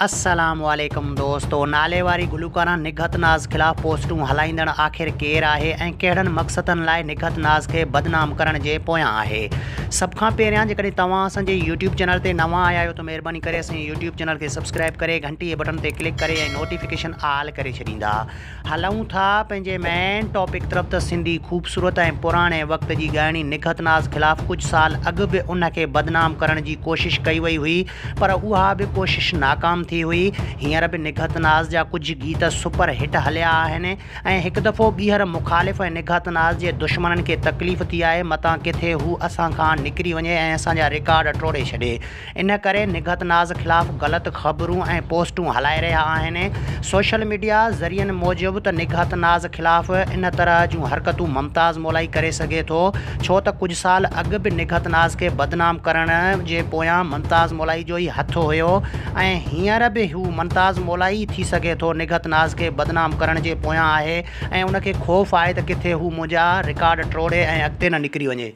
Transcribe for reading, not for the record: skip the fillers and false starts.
السلام عليڪم دوستو ناليواري گلوڪارا نگهت ناز خلاف پوسٽون هلائيندڙ آخر ڪير آهي ۽ ڪهڙن مقصدن لاء نگهت ناز کي بدنام ڪرڻ جي پويان آهي سڀ کان پهريان جيڪڏهن توهان اسان جي يوٽيوب چينل تي نوان آيا آهيو ته مهرباني ڪري اسان جي يوٽيوب چينل کي سبسڪرائب ڪري گهنٽي جي بٽڻ تي ڪلڪ ڪري ۽ نوٽيفڪيشن آل ڪري ڇڏيندا هلون ٿا پنهنجي مين ٽاپڪ طرف ته سنڌي خوبصورت ۽ پراڻي وقت جي ڳائڻي نگهت ناز خلاف ڪجهه سال اڳ به ان کي بدنام ڪرڻ جي ڪوشش ڪئي وئي هئي پر اها به ڪوشش ناڪام ٿي هئي. هينئر به نگهت ناز جا ڪجهه گيت سپر هٽ هليا آهن ۽ هڪ دفعو ٻيهر مخالف ۽ نگهت ناز جي دشمنن کي تڪليف ٿي آهي متان ڪٿي هو اسان کان نڪري وڃي ۽ اسان جا رڪارڊ ٽوڙي ڇڏي. ان ڪري نگهت ناز خلاف غلط خبرون ۽ پوسٽون هلائي رهيا آهن. سوشل ميڊيا ذريعن موجب ته نگهت ناز خلاف ان طرح جون حرڪتون ممتاز مولائي ڪري سگهي ٿو ڇو ته ڪجهه سال اڳ به نگهت ناز کي بدنام ڪرڻ جي پويان ممتاز مولائي جو ئي هٿ هيو ۽ هينئر به هو ممتاز مولائي ئي ٿي سگهي ٿو نگهت ناز کي بدنام ڪرڻ جي پويان آهي ۽ ان کي خوف آهي ته ڪٿي هو منهنجا رڪارڊ ٽوڙي ۽ اڳتي نه نڪري وڃي.